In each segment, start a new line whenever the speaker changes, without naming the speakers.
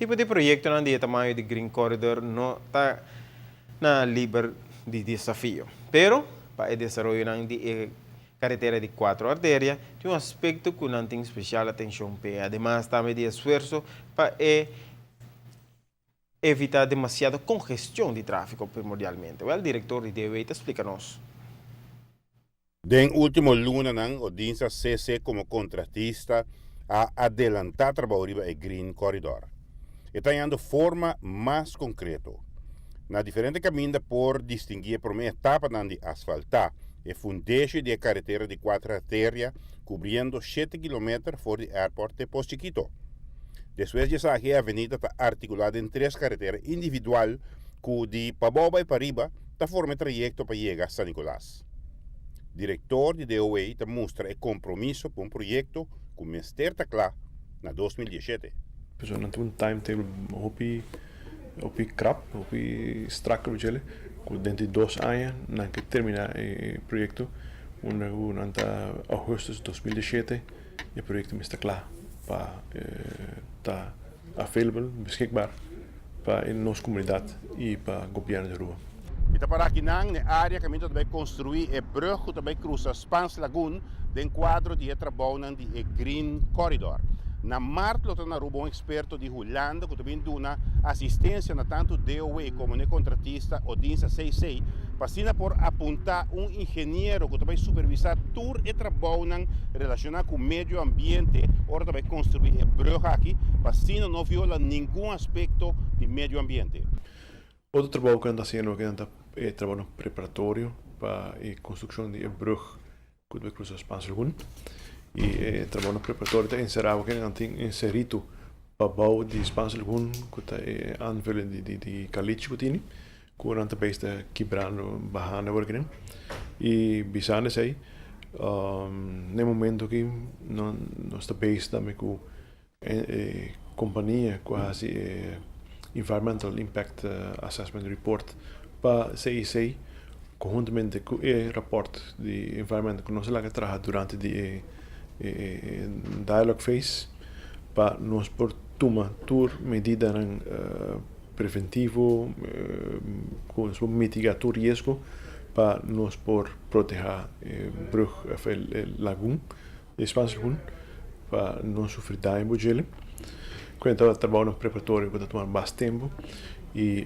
Tipo di proyectonan di tamaño di Green Corridor no ta na liber di desafio. Pero, pa e desaroyo di e caretera di cuater arteria, tin un aspecto cu nan tin special atencion p'e. Ademas, tambe di esfuerso pa evita demasiado congestion di trafico primordialmente. E director di DOW ta splica nos.
Den ultimo lunanan, Odinsa CC como contratista a adelanta trabou riba e Green Corridor. E ta hayando forma mas concreto. Na diferente caminda por distingui e prome etapa di asfalta e fundeshi di caretera di cuater arteria, cubriendo 7 km for di airport te Pos Chiquito. Despues di esaki, e avenida ta articula den tres caretera individual cu di pabou y pariba ta forma trayecto pa yega San Nicolas. Director di DOW ta mustra e compromiso cu un proyecto cu mester ta cla na 2017.
Dus nan tin un timetable hopi hopi krap, hopi strak djele, ku denter di 2 aña nan ke termina e proyecto, unda ku nan ta augustus 2017 e proyecto mester kla pa ta available, beschikbaar pa nos comunidad y pa gobierno di Aruba.
E ta para aki na area caminda ta bay construi e brug cu ta bay cruza Spaans Lagoon den cuadro di trabou di Green Corridor. Na maart lo tin un experto di Hulanda cu ta bin duna asistencia na tanto DOW como e contratista Odinsa CC pa asina por apunta un ingeniero cu ta bay supervisa tur e trabou relaciona cu medio ambiente ora ta bay construi e brug aki pa asina no viola ningun aspecto di medio ambiente.
Otro trabou cu nan ta haciendo cu ta e trabou preparatorio pa e construccion di e brug cu ta cruza Spaans Lagoon. Y e trabou preparatorio ta encera cu nan tin un serito pa bou di Spaans Lagoon cu ta e aanvulling di caliche cu tin cu nan ta bezig kibrando, bahando awor. Y bisando esey, na momento cu nos ta bezig tambe cu e compania cu a haci Environmental Impact Assessment Report pa CIC, conhuntamente cu e rapport di environment cu nos a traha durante di e dialogue phase, pa nos por tuma tur medida preventivo cu nos por mitiga tur riesgo pa nos por proteha e brug of e lagoon, e Spaans Lagoon, pa no sufri daño djele. Cu ta trabou preparatorio cu ta tuma mas tempo y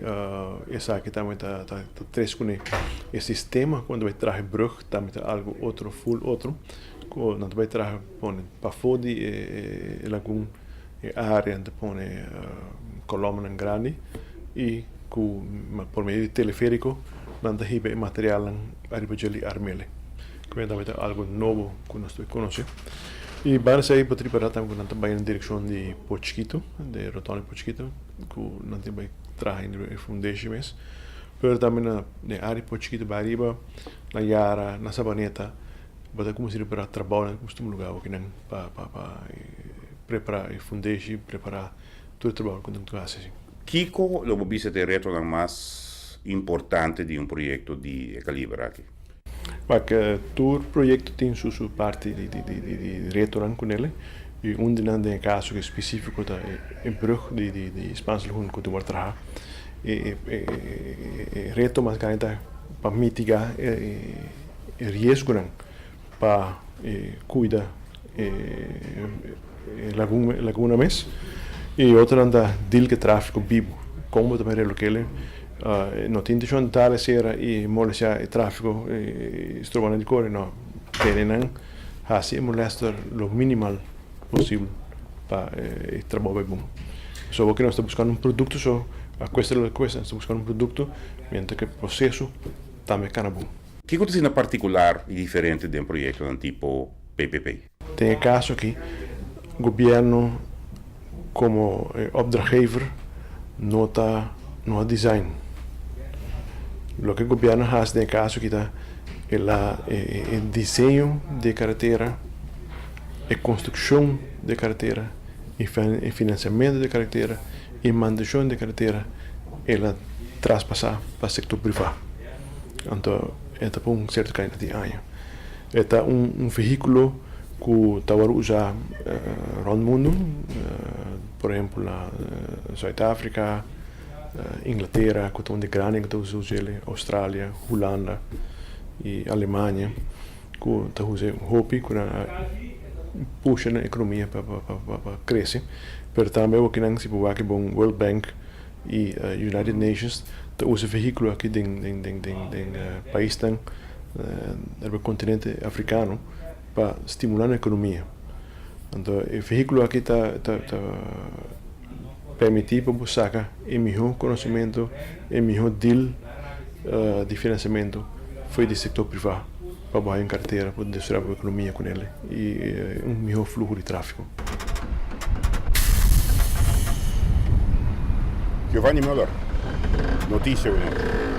esaki tambe ta tres cu e sistema cuando bay traha brug tambe ta algo otro, full otro, cu nan bay traha pone pafo di e lagoon, e area ta pone kolomnan grandi y cu por medio di teleférico nan ta hiba e material ariba djele armele. Cu tambe ta algo nobo cu nos ta conoce. Y banda esey por prepara tambe cu nan ta bay den direccion di Pos Chiquito, di rotonde Pos Chiquito, cu nan tin bay traha e fundeshi mes. Pero tambe na area Pos Chiquito bay ariba, na Yara, na Sabaneta, bo ta cuminsa prepara trabou nan cuminsa tuma lugar nan pa prepara e fundeshi, prepara tur e trabou cu nan ta haci.
Kico lo bo bisa ta e reto mas importante di un proyecto di caliber aki?
Pasobra tur proyecto tin su parti di reto cu ne y un di nan den caso specifico ta e brug di Spaans Lagoon cu ta traha. E reto mas grandi ta pa mitiga e riesgo pa cuida e laguna mes y otro ta deal cu trafico bibo, con tambe relokele no tin intencion di cera y molestia e trafico y stroba di core, no tene nan haci e molester lo minimal posibel pa e trabou bay bon. So cu nos ta buscando un producto, so a cuesta lo que cuesta, nos ta buscando un producto mientras cu e proceso tambe cana bon.
Kico ta particular y diferente di un proyecto tipo PPP?
Den e caso aki, gobierno como opdrachtgever no ta no design. Loke gobierno a haci den e caso aki ta e diseño di caretera, e construccion di caretera, e financiamento di caretera y mantencion di caretera, el a traspasa pa sector priva. Anto, e ta un cierto cantidad di aña. E ta un vehiculo cu ta usa rond mundo. Por ehempel na Zuid Afrika, Inglatera ku ta un di grandi ku ta usa djele, Australia, Hulanda i Alemania ku ta usa hopi ku nan a pusha nan ekonomia pa pa krese. Pero tambe awor kinan si bo wak bon World Bank i United Nations ta usa e vehíkulo aki den den den den paisnan riba kontinente afrikano pa stimulá nan ekonomia. Anto e vehíkulo aki ta ta ta permití pa bo saka e mihó konosementu, e mihó deal di finansiamentu for di sektor privá pa bo haña un kartera pa desaroyá bo ekonomia ku nel i un mihó fluho di tráfiko.
Giovanni Muller, Noticia Uno.